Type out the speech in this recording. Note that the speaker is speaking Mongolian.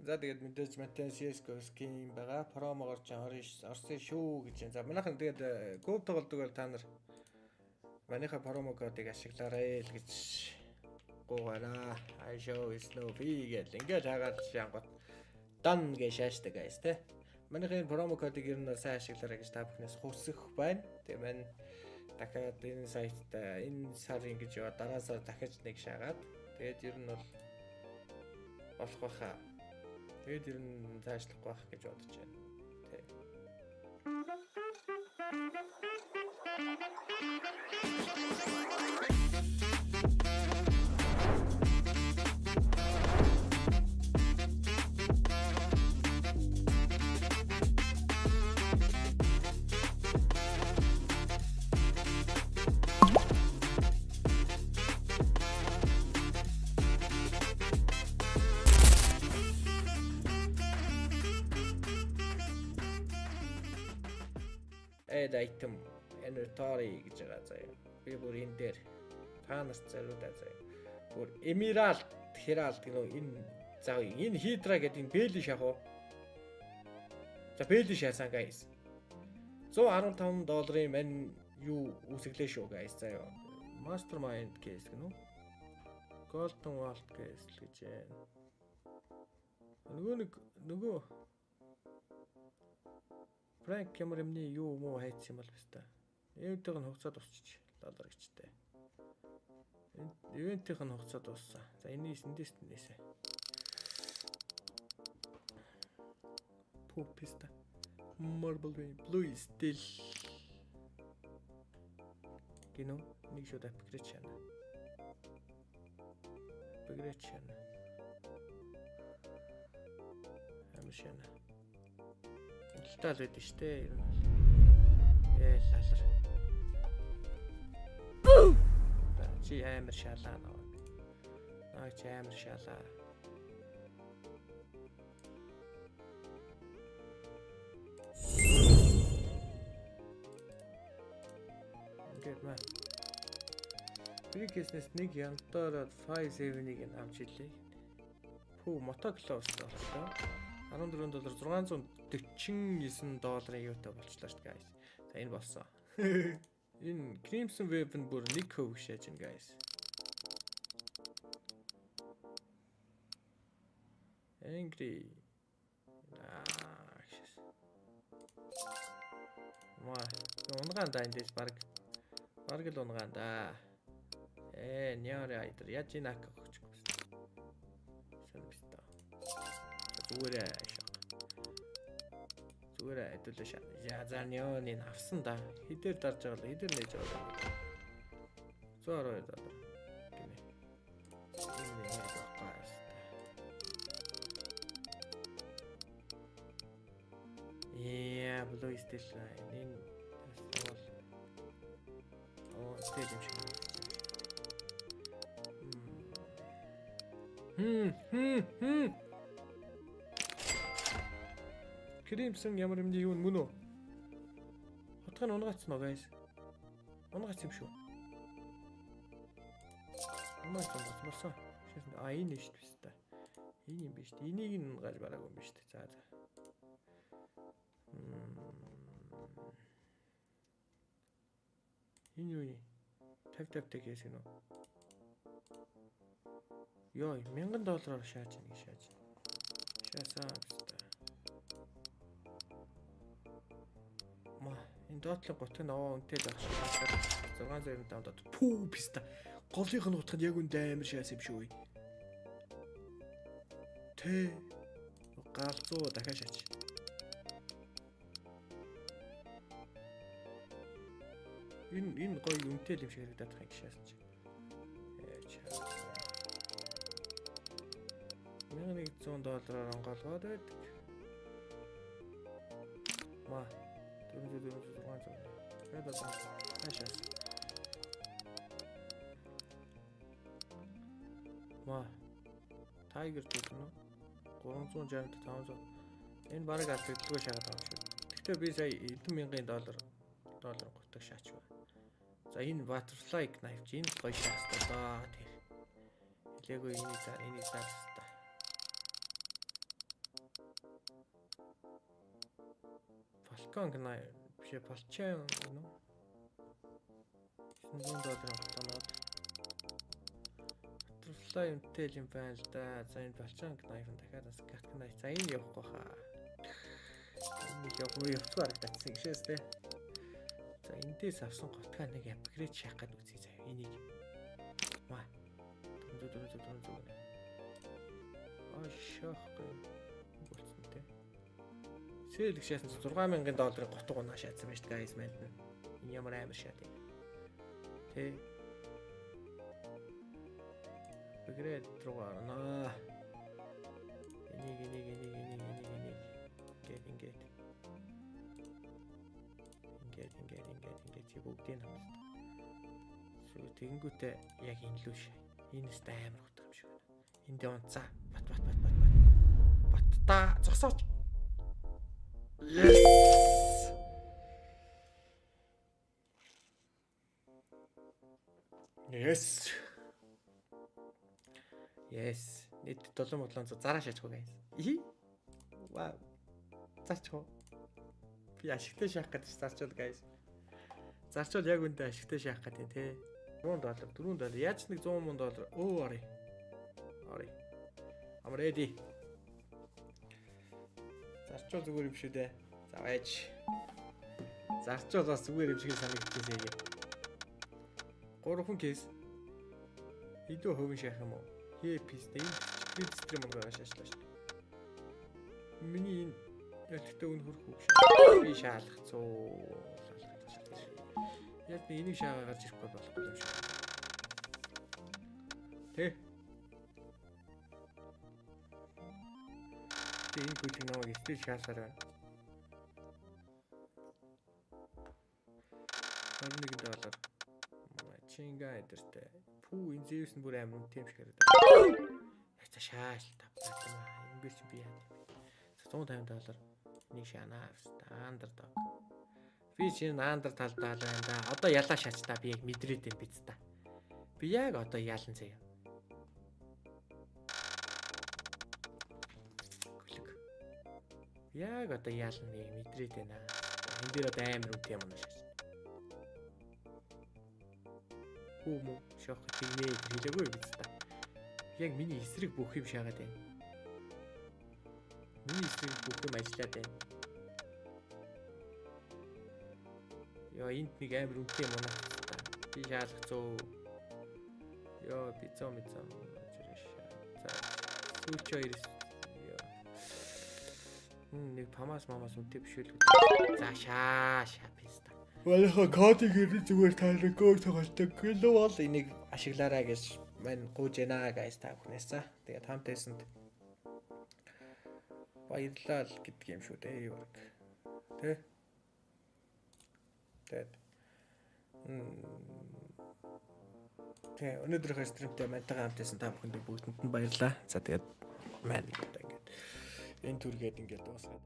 За, тэгээд мэдээж Матен CS:GO skin байгаа. Promo гарч орсон шүү гэж байна. За, манайхан тэгээд куб тоглодог бол та нар манийха promo кодыг ашиглаарай л гэж гуугаараа. I show is no fee гэл ингээд хагаад шангот дан гэж шаашдаг, guys, те. Манийхын promo кодыг ер нь сайн ашиглаарай гэж та бүхнээс хүсэх байна. Тэгээ мань дахиад энэ сайтта энэ сар ингэж яваа, дараа сар дахиж нэг шаагаад, тэгээд ер нь бол болох байхаа. Тэгээд ер нь заашлахгүй байх гэж бодож байна. Тэ. Add item inventory гэж байгаа заяа. Би бүр энэ дээр та нарт зориулаа заяа. Бүр Emerald Herald гэнэ энэ, за, энэ Hydra гэдэг энэ Бэли шах уу? За, Бэли шаасан, guys. 115 долларын мань юу үсгэлээ шүү, guys, заяа. Mastermind case гэнэ үү? Golden Vault case л гэж байна. Нөгөө нэг нөгөө Франк ямар юмны юу муу хайцсан юм бол баста. Event ийн нь хугацаа дуусчих. Доллар гэжтэй. Event ийн нь хугацаа дууссан. За, энэний эндээс нээсэ. Пүү писта. Marble Blue Steel гинөө нэг шууд upgrade шана. Upgrade шана. Амар шана. Худалдаа л байдаг штэ. Ер нь бол. Ээ, лалар. Чи амар шалаа наваа. Наа, чи амар шалаа. Ингээд маа. Free case нээс нэг янтаараад 57-ыг нь авч илээ. Пүү, мотоклоус болчлоо. 14 доллар, 649 долларын юутай болчлоо шүү дээ, guys. За, энэ болсон. Энэ Crimson Web нь бүр 1% шааж байна, guys. Angry. Аа. Маа, унгаан да, эндээс баг л унгаан да. Ээ, няри айдар яаж энэ ак өгчих вэ? Сэн биста. Зүгээрээ шок. Зүгээрээ хэдүүлээ шаа. Я, за, нёны авсан да. Хідээр дарж байгаа л, хідээр нээж байгаа юм. 112 доллар гинэ. Энэ нэг байхгүй шүү дээ. Яа, Blue Steel энэ бол оо steel юм шиг харагдаж байна. Хм хм хм. Crimson ямар юмны юу мөн үү? Хотго нь унгаацсан уу, guys? Унгац юм шүү. Унгац, унгац болсон. А, энэ шүү дээ. Энэ юм биш үү? Энийг нь унгааж бараагүй юм биш үү? За за. Энэ юу юм? 50 50 case гэнэ үү? Йой, 1000 доллараар шааж нэг шааж. Шаасан хэвээр. Ма, энэ доотлын гутг нь овоо үнэтэй байх шиг. 695 доллар. Пүү, писта. Голынх нь утга нь яг үндэ амар шаасан юм шүү. Тэ. Галзуу, дахиад шаач. Энэ гоё үнэтэй л юм шиг харагдаад байгаа юм шаасан чи. Ээ, 1100 доллараар онгоолгоод байдаг. Ма, 400 400 600. Тэгээд одоо хаашаас. Ма. Tiger төгнө. 360 500. Энэ бараг алдагдaltaгүй шагаад байгаа юм шүү. Гэхдээ би сая хэдэн мянган доллар гутаг шаач ба. За, энэ butterfly knife чи энэ гоё шаастай доо тэр. Хэлээгүй, энийг за, энийг за. Falcon гэнэ биш ээ, Falcon гэнэ үү? 900 долларын хотоноод Butterfly үнэтэй л юм байна л да. За, энэ Falcon knife дахиад бас Cat knife. За, энэ явахгүй хаа. Энэ явахгүй, явцгүй харагдчихсан гişээс те. За, эндээс авсан готгаа нэг upgrade шаах гээд үзье заяа. Энийг. Маа. 400 400 400 гэнэ. Аа, шаахгүй болцсон те. Sell шаасан 6000 долларын готг унаа шаацсан байж guys манд нь. Энэ ямар амар шат юм. Тэ. Upgrade руу орно. Энийг, энийг, энийг, энийг, энийг, энийг ингээд, ингээд. Ингээд, ингээд, ингээд, ингээд чи бүгдийг хамт. Шүү, тэгэнгүүтээ яг энэ лүү шаа. Энэ өстой амар утга юм шиг байна. Энд унцаа. Бат бат бат бат бат. Баттаа зогсооч. Yes. Yes. Yes. Нийт 7700 зараа шаачгүй guys. Ихи. Вау. Зарчгүй. Би ашигтай шаах гэдэг чи зарчвал guys. Зарчвал яг үндэ ашигтай шаах гэдэг те. 4 доллар, 4 доллар. Яаж нэг 100 мөн доллар. Өө, орё. Орё. I'm ready. Зарчвал зүгээр юм шүү дээ. За, байж. Зарчвал бас зүгээр юм шиг санагдчихсэн юм. 3 case. Хэдэн хувийн шахах юм уу? Хээ пистэ энэ credit stream мөнгө шаашлаа шүү дээ. Миний энэ ялгтай үн хөрөх үг шээ. Би шаалах 100. Яг нэг энийг шаагаа гарч ирэхгүй болохгүй юм шиг. Тэ. Тэ, энэ гүйлэг намайг стил шаасаар байна. 21 доллар. Чинга эдэртэй. Пүү, энэ Зевс нь бүр амар үнэтэй юм шиг харагдав. За, шааш та. Ингээд чи би яа юм бэ? 150 доллар нэг шаанаа. Underdog. Би чинь under талдаа л байна да. Одоо ялаа шаач та, би яг мэдрээд байна биз та. Би яг одоо яалан заяа. Гүлэг. Яг одоо яалан нэг мэдрээд байна. Энэ дээр одоо амар үнэтэй юм шаач. Хүү мүү шоох тэгнэ хэлээгүй биз та. Яг миний эсрэг бүх юм шаагаад байна. Миний эсрэг бүх юм ажиллаад байна. Йоо, энд нэг амар үнэтэй юм унаа та. Би шаалах зөө. Йоо, би зөө мэт зөө. За, сүүч хоёр. Йоо. Нэг памас мамас үнэтэй биш үү? За, шаа шаа писта. Манайха кодыг хэрэг зүгээр та рекорд тоглолтог. Гэлээ бол энийг ашиглаарай гэж мань гуйж яана guys та бүхнээс. За, тэгээд хамт байсанд баярлалаа л гэдэг юм шүү дээ. Юу гэх. Тэ. Тэгээд тэг өнөөдрийнхөө stream тэй мантайгаа хамт байсан та бүхэндээ бүгдэнд нь баярлалаа. За, тэгээд маань ингээд энэ түргээд ингээд дуусгаад